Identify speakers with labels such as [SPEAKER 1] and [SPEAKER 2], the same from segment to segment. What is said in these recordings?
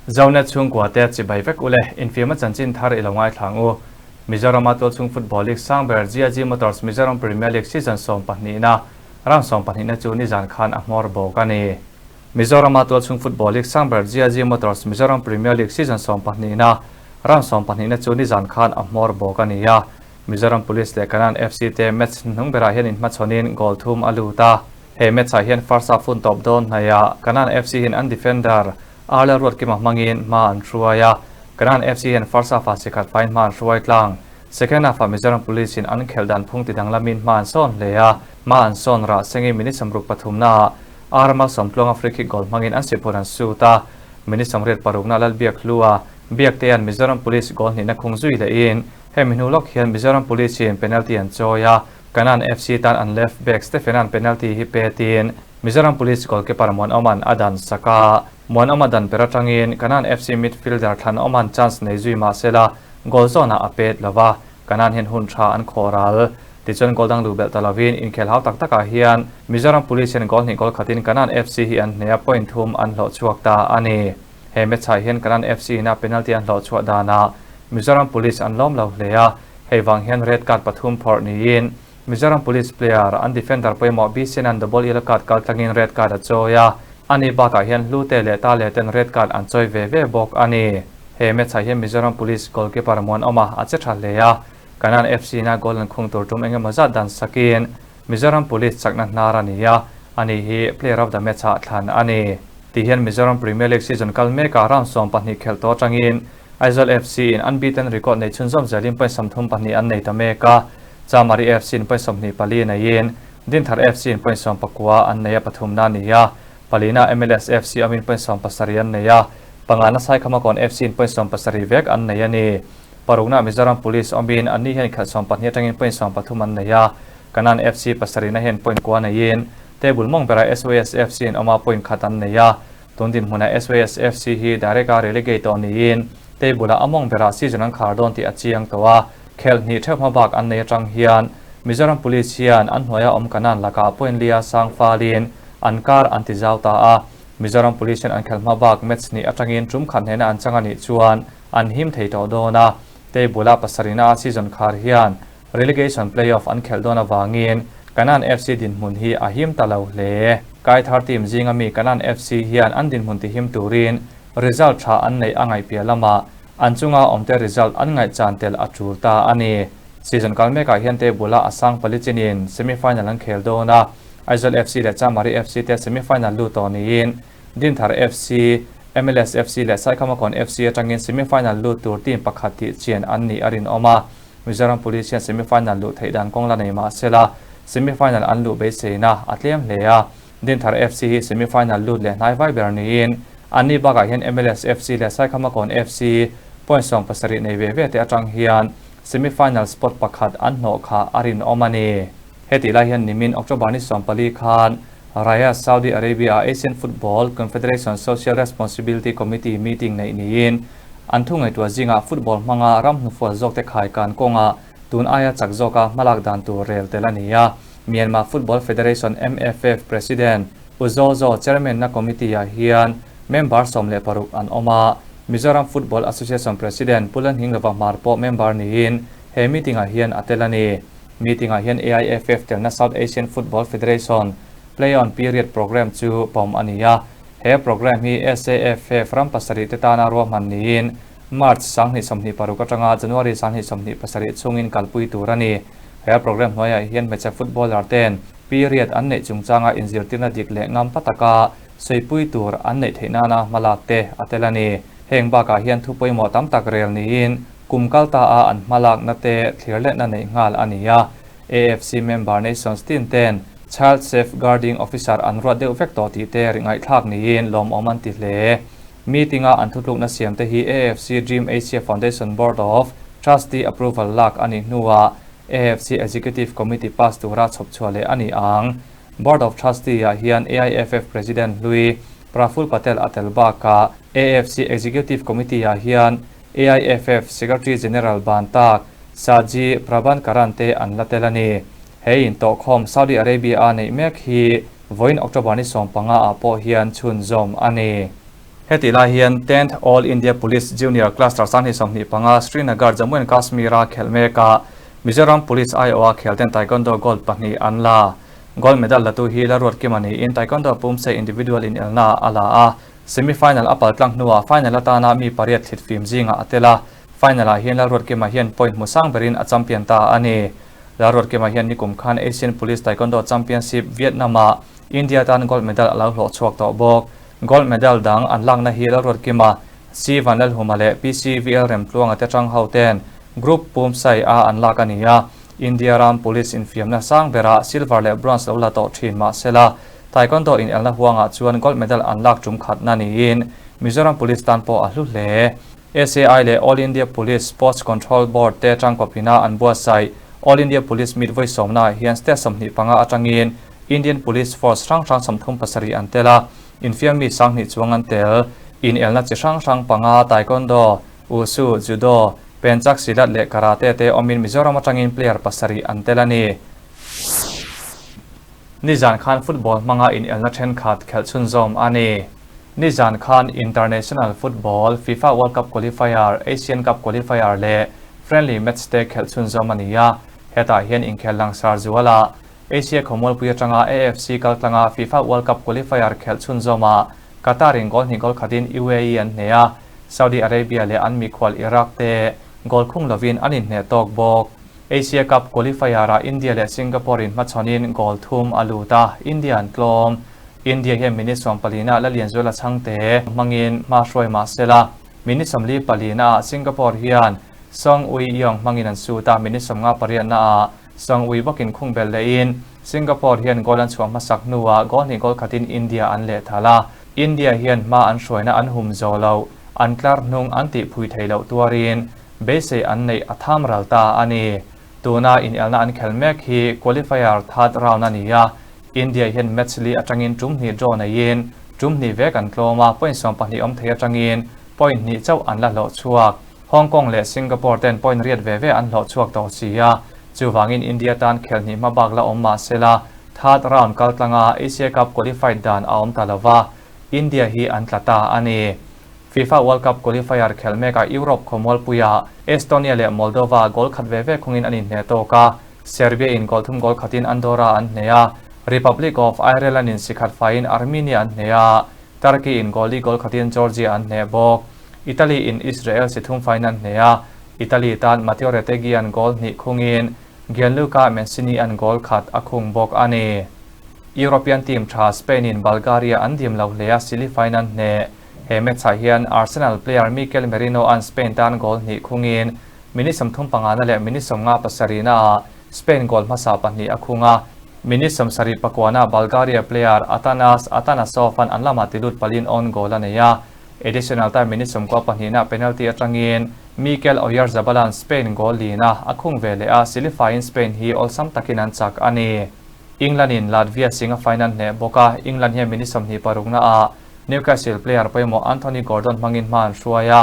[SPEAKER 1] Zonet chhungkua te chibai vek ule, infiamna chanchin thar i lo ngaithla ang u. Mizorama tualchhung football league sang ber GIG Motors Mizoram Premier League season sawmpahnihna, round sawmpahnihna chu nizan khan a hmawr bawk a ni. Mizorama tualchhung football league sang ber GIG Motors Mizoram Premier League season sawmpahnihna, round sawmpahnihna chu nizan khan a hmawr bawk a ni a. Mizoram Police leh Kanan FC te match hnung berah hian inhmachhawnin goal thum a lut a. He match ah hian first half hun tawp dawn hnaihah Kanan FC hian an defender Arlel Ruatkima hmangin hma an hruai a. Kanan FC hian first half ah sikhat faiin hma an hruai tlang. Second half ah Mizoram Police in an khelh dan phung ti danglamin hma an sawn hle a. Hma an sawn rah sengin minute sawmruk pathumnaah R Malsawmtluanga free kick goal hmangin an sihphur an sut a. Minute sawmriat parukna Lalbiak Hlua Biaktea'n Mizoram Police goal hnihna khung zui lehin Hemi hnu lawk hian Mizoram Police in penalty an chawi a, Kanan FC tan an left back Stephen-a'n penalty hi petin Mizoram Police goalkeeper Muanawma'n a dan sak a. Muanawma dan ber atangin Kanan FC midfielder Thlanawma'n chance nei zui mah sela goal zawnah a pet lo va, Kanan hian hun tha an khawh ral. Tichuan goal dang luh belh ta lovin inkhel hau tak takah hian Mizoram Police hian goal hnih goal khatin Kanan FC hi an hneh a, point thum an hlawh chhuak ta a ni. He match-ah hian Kanan FC ina penalty an hlawh chhuah danah Mizoram Police an lawm lo hle a, hei vang hian red card pathum phawrh niin Mizoram Police player an defender pawimawh BCN-a'n double yellow card kal tlangin red card a chawi a, ani bakah hian Hlute leh Tale ten red card an chawi ve ve bawk a ni. He match-ah hian Mizoram Police goalkeeper Muanawma a che tha hle a, Kanan FC ina goal an khung tur tum engemaw zat dan sakin Mizoram Police chakna hnar a ni a, ani hi Player of the Match-ah thlan a ni. Ti hian Mizoram Premier League season kal mekah round 12 khelh tawh atangin Aizawl FC in unbeaten record nei chhunzawm zelin point 32 an nei ta mek a, Chamari FC in point 24 neiin Dinthar FC in point 19 an nei a pathumna a ni a, palina MLS FC awmin point 17 an nei a, pangana Saikhamakawn FC in point 17 vek an nei a ni. Parukna Mizoram Police awmin anni hian khelh 12 atangin point 13 an nei a, Kanan FC pasarihna hian point kua neiin table mawng berah SOS FC in awma point khat an nei a, Tun dinhmunah SOS FC hi direct a relegate tawh niin table ah a mawng berah season an khar dawn tih a chiang tawh a, khelh hnih theuh hma bak an nei atang hian Mizoram Police hian an hnuaia awm kanan lakah point lia sang falin an kar an ti zau ta a, Mizoram Police hian an khelh hma bak match hnih atangin tum khat hnena an chang a nih chuan an him thei tawh dawn a, table a pasarihna a season khar hian Relegation play-off an khelh dawn avangin Kanan FC dinhmun hi a him ta lo hle. Kaithar team zinga mi Kanan FC hian an dinhmun tihim turin result tha an neih a ngaihpiah lamah an chunga awmte result an ngaihchan tel a tul ta a ni. Season kal mekah hian table-a a sang pali chinin semi-final an khel dawn a, Aizawl FC leh Chamari FC te semi-final lut tawh niin Dinthar FC, MLS FC leh Saikhamakawn FC atangin semi-final lut tur team pakhat tih chian an nih a rinawm a. Mizoram Police hian semi-final luh theih dan kawng la nei mah sela, semi-final an luh beiseina a tlem hle a. Dinthar FC hi semi-final lut leh hnai vai ber niin, anni bakah hian MLS FC leh Saikhamakawn FC point 17 nei ve ve te atang hian semi-final spot pakhat an hnawh kha a rinawm a ni. Hetih lai hian nimin October ni 14 khan Riyadh, Saudi Arabia-a Asian Football Confederation Social Responsibility Committee meeting neih niin, An thu ngaihtuah zingah football hmanga ram hnufual zawkte khaikan kawngah tun aia chak zawka hmalak dan tur rel tel a ni a. Myanmar Football Federation, MFF, President U Zaw Zaw chairman-na committee-ah hian member 16 an awm a. Mizoram Football Association President Pu Lanhinglova Hmar pawh member niin he meeting-ah hian a tel a ni. Meeting-ah hian AIFF telna South Asian Football Federation Play-on Period Programme chu pawm a ni a. He programme hi SAFF ram pasarih te tana ruahman niin March 2026 atanga January 2027 chhungin kalpui tur a ni. He programme hnuaiah hian hmeichhe footballer ten period an neih chungchanga inzirtirna dik leh ngam pa taka sawipui tur an neih theih nana hmalak te a tel a ni. Heng bakah hian thu pawimawh tam tak rel niin kum kal ta a an hmalakna te thlir letna neih nghal a ni a. AFC member nations tin ten Child Safeguarding Officer an ruat deuh vek tawh tih te ri ngaihthlak niin lawmawm an ti hle. Meeting-a an thutlukna siam te hi AFC Dream Asia Foundation Board of Trustee approval lak a nih hnuah AFC Executive Committee pass tura chhawp chhuah leh a ni ang. Board of Trustee-ah hian AIFF President hlui Praful Patel a tel bakah AFC Executive Committee-ah hian AIFF Secretary General ban tak Saji Prabhankaran te an la tel a ni. He intawhkhawm Saudi Arabia-a neih mek hi vawiin October ni 15 ah pawh hian chhunzawm a ni. Hetih lai hian Tenth All India Police Junior Cluster 2025 Srinagar, Jammu and Kashmir-a khelh mekah Mizoram Police aiawha khelten Taekwondo Gold pahnih an la. Gold medal latu hi Laruatkima niin Taekwondo pumsei individual inelna a la a, semi-final a paltlang hnuah final atana mi pariat thlit fim zingah a tel a, final-ah hian Lalruatkima hian point hmu sang berin a champion ta a ni. Lalruatkima hian nikum khan Asian Police Taekwondo Championship Vietnam-ah India tan gold medal a lo hlawh chhuak tawh bawk. Gold medal dang an lakna hi Lalruatkima, C Vanlalhuma leh PCVL Remtluanga te tang ho ten Group pumsai a an lak a ni a, India ram police infiamna sang berah silver leh bronze lo la tawh thin mah sela, Taekwondo inelna huangah chuan gold medal an lak tum khatna niin Mizoram Police tan pawh a hlu hle. SAI leh All India Police Sports Control Board te tangkawpina an buatsaih All India Police Meet vawi sawmnaah hian state 25 atangin Indian Police Force hrang hrang 37 an tel a, infiammi 2000 chuang an tel. Inelna chi hrang hrang panga Taekwondo, Wushu, Judo, Pencak Silat leh Karate te awmin Mizoram atangin player pasarih an tel a ni. Nizan khan football hmanga inelna thenkhat khelh chhunzawm a ni. Nizan khan International Football, FIFA World Cup Qualifier, Asian Cup Qualifier leh Friendly Match te khelh chhunzawm a ni a. Hetah hian inkhel langsar zualah Asia khawmualpui atanga AFC kaltlanga FIFA World Cup Qualifier khelh chhunzawmah Qatar in goal hnih goal khatin UAE an hneh a, Saudi Arabia leh an mikhual Iraq te goal khung lovin an inhneh tawk bawk. Asia Cup qualifier-ah India leh Singapore in hmachhawnin goal thum a lut a, India an tlawm. India hian minute sawmpalina la Lianzuala chhangte hmangin hma hruai mah sela, minute sawmli palinaah Singapore hian Song Ui Yong hmangin an sut a, minute sawmnga pariatnaah Song Ui bawkin khung belh lehin Singapore hian goal an chhuah hmasak hnuah goal hnih goal khatin India an lehthal a, India hian hma an hruaina an hum zo lo, an tlar hnung an tihphui thei loh tuarin beisei an neih a tham ral ta a ni. Tuna inelna an khel mek hi qualifier third round a ni a, India hian match li atangin tum hnih draw neiin tum hnih vek an tlawm a, point 12 awm thei atangin point hnih chauh an la hlawh chhuak. Hong Kong leh Singapore ten point riat ve ve an hlawh chhuak tawh si a, chuvangin India tan khel hnih hma bak la awm mah sela, third round kal tlanga Asia Cup qualified dan a awm ta lova, India hi an tla ta a ni. FIFA World Cup qualifier khel mekah Europe khawmualpuiah Estonia leh Moldova goal khat ve ve khungin an inhneh tawk a, Serbia in goal thum goal khatin Andorra an hneh a, Republic of Ireland in sikhat faiin Armenia an hneh a, Turkey in goal li goal khatin Georgia an hneh bawk. Italy in Israel si thum faiin an hneh a, Italy tan Matteo Retegui an goal hnih khungin Gianluca Mancini an goal khat a khung bawk a ni. European team tha Spain in Bulgaria an dim lo hle a, sili faiin an hneh. He match-ah hian Arsenal player Mikel Merino-a'n Spain tan goal hnih khungin minute 35 na leh minute 57 naah Spain goal hmasa pahnih a khung a. Minute 79 ah Bulgaria player Atanas Atanasov-a'n an lamah tilut palin own goal a nei a. Additional time minute 92 naah penalty atangin Mikel Oyarzabal-a'n Spain goal lina a khung ve leh a, silifaiin Spain hi awlsam takin an chak a ni. England-in Latvia sing a final hneh bawk a, England hian minute 26 naah Newcastle player pawimawh Anthony Gordon hmangin hma an hruai a,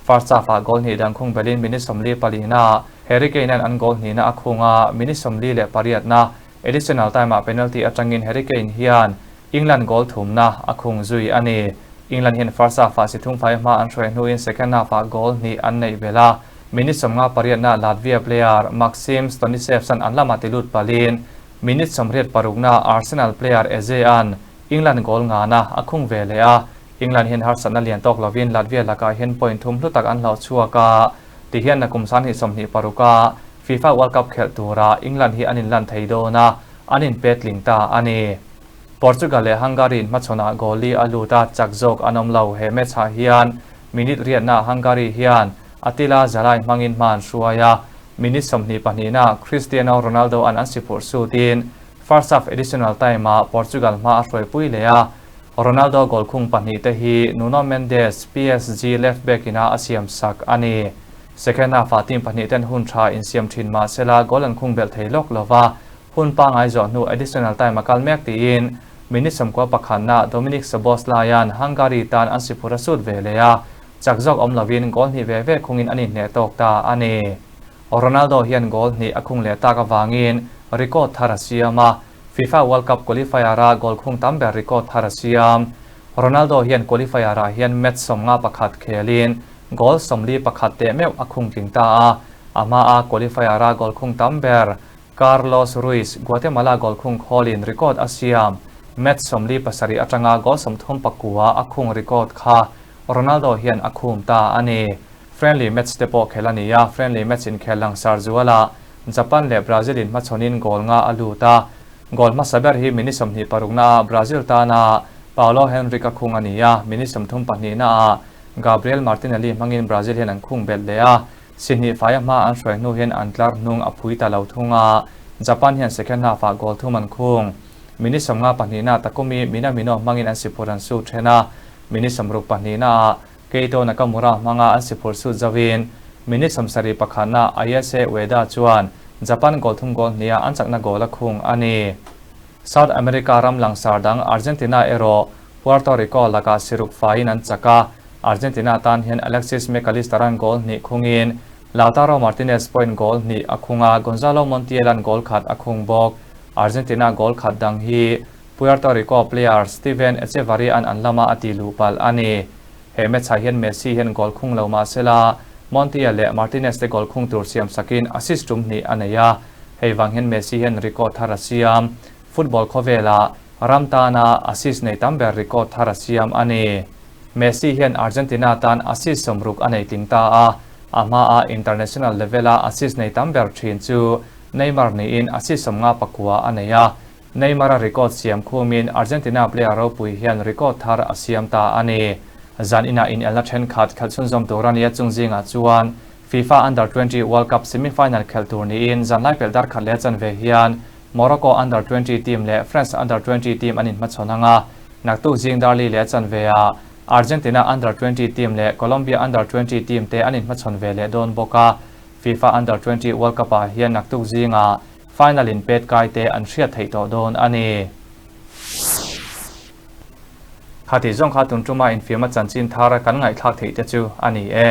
[SPEAKER 1] first half-ah goal hnih dang khung belin minute 44 naah Harry Kane-a'n an goal hnihna a khung a, minute 48 na additional time-ah penalty atangin Harry Kane hian England goal thumna a khung zui a ni. England hian first half-ah si thum fai hma an hruai hnuin second half-ah goal hnih an neih belh a, minute 58 na Latvia player Maxim Stonisev-a'n an lamah tilut palin minute 86 na Arsenal player Eze-a'n England goal ngana a khung ve leh a, England hian harsatna lian tawk lovin Latvia lakah hian point thum hlu tak an hlauh chhuak a, tihian nakum 2026 a FIFA World Cup khelh tura England hi an inlan thei dawn a, an inpetling ta a ni. Portugal leh Hungary in hmachhawnah goal li a lut a, chak zawk an awm lo. He match-ah hian minute riatnaah Hungary hian Attila Szalai hmangin hma an hruai a, minute 22 naah Cristiano Ronaldo-a'n an si phurh sutin first half additional time-ah Portugal hma a hruaipui leh a, Ronaldo goal khung pahnih te hi Nuno Mendes, PSG left back ina a siam sak a ni. Second half-ah team pahnih ten hun tha insiam thin mah sela goal an khung belh thei lawk lova, hun pangai zawh hnu additional time a kal mek tiin minute 91 na Dominic Szoboszlai-a'n Hungary tan an si phur a sut ve leh a, chak zawk awm lovin goal hnih ve ve khungin an inhneh tawk ta a ni. Ronaldo hian goal hnih a khung leh tak avangin record thar a siam a, FIFA World Cup qualifier-a goal khung tam ber record thar a siam. Ronaldo hian qualifier-ah hian match 51 khelin goal 41 teh meuh a khung tling ta a, a hmaa qualifier-a goal khung tam ber Carlos Ruiz, Guatemala goal khung khawlin record a siam. Match 47 atanga goal 39 a khung record kha Ronaldo hian a khum ta a ni. Friendly match te pawh khel a ni a, friendly match inkhel langsar zualah Japan leh Brazil in hmachhawnin goal nga a lut a. Goal hmasa ber hi minute 26 naah Brazil tana Paulo Henrique a khung a ni a, minute 32 naah Gabriel Martinelli hmangin Brazil hian an khung belh leh a. Sihnih faia hma an hruai hnu hian an tlar hnung a phui ta lo thung a, Japan hian second half-ah goal thum an khung. Minute 52 naah Takumi Minamino hmangin an siphur an sut then a, minute 62 naah Keito Nakamura hmanga an siphur sut zauhin minute 71 naah Ayase Ueda chuan Japan goal thum goal hniha an chakna goal a khung a ni. South America ram langsar dang Argentina erawh Puerto Rico lakah siruk faiin an chak a, Argentina tan hian Alexis McAllister-a'n goal hnih khungin Lautaro Martinez pawhin goal hnih a khung a, Gonzalo Montiel-a'n goal khat a khung bawk. Argentina goal khat dang hi Puerto Rico player Steven Echevarria-a'n an lama a ti luh palh a ni. He match-ah hian Messi hian goal khung lo mah sela, Montiel leh Martinez te goal khung tur siam sakin assist tum hnih a nei a, hei vang hian Messi hian record thar a siam. Football khawvelah ram tana assist nei tam ber record thar a siam a ni. Messi hian Argentina tan assist 60 a nei tling ta a, a hmaa international level-a assist nei tam ber thin chu Neymar niin assist 59 a nei a. Neymar-a record siam khumin Argentina player ropui hian record thar a siam ta a ni. Zan inah inelna thenkhat khelh chhunzawm tur a nia chung zingah chuan FIFA Under 20 World Cup semi-final khelh tur niin zanlai pelh dar khat leh chanve hian Morocco Under 20 team leh France Under 20 team an inhmachhawn ang a, naktuk zing darli leh chanve ah Argentina Under 20 team leh Colombia Under 20 team te an inhmachhawn ve leh dawn bawk a, FIFA Under 20 World Cup ah hian naktuk zingah final in pet kai te an hriat theih tawh dawn a ni. Kha tih zawng kha tun tuma infiamna chanchin thar kan ngaihthlak theih te chu a ni e.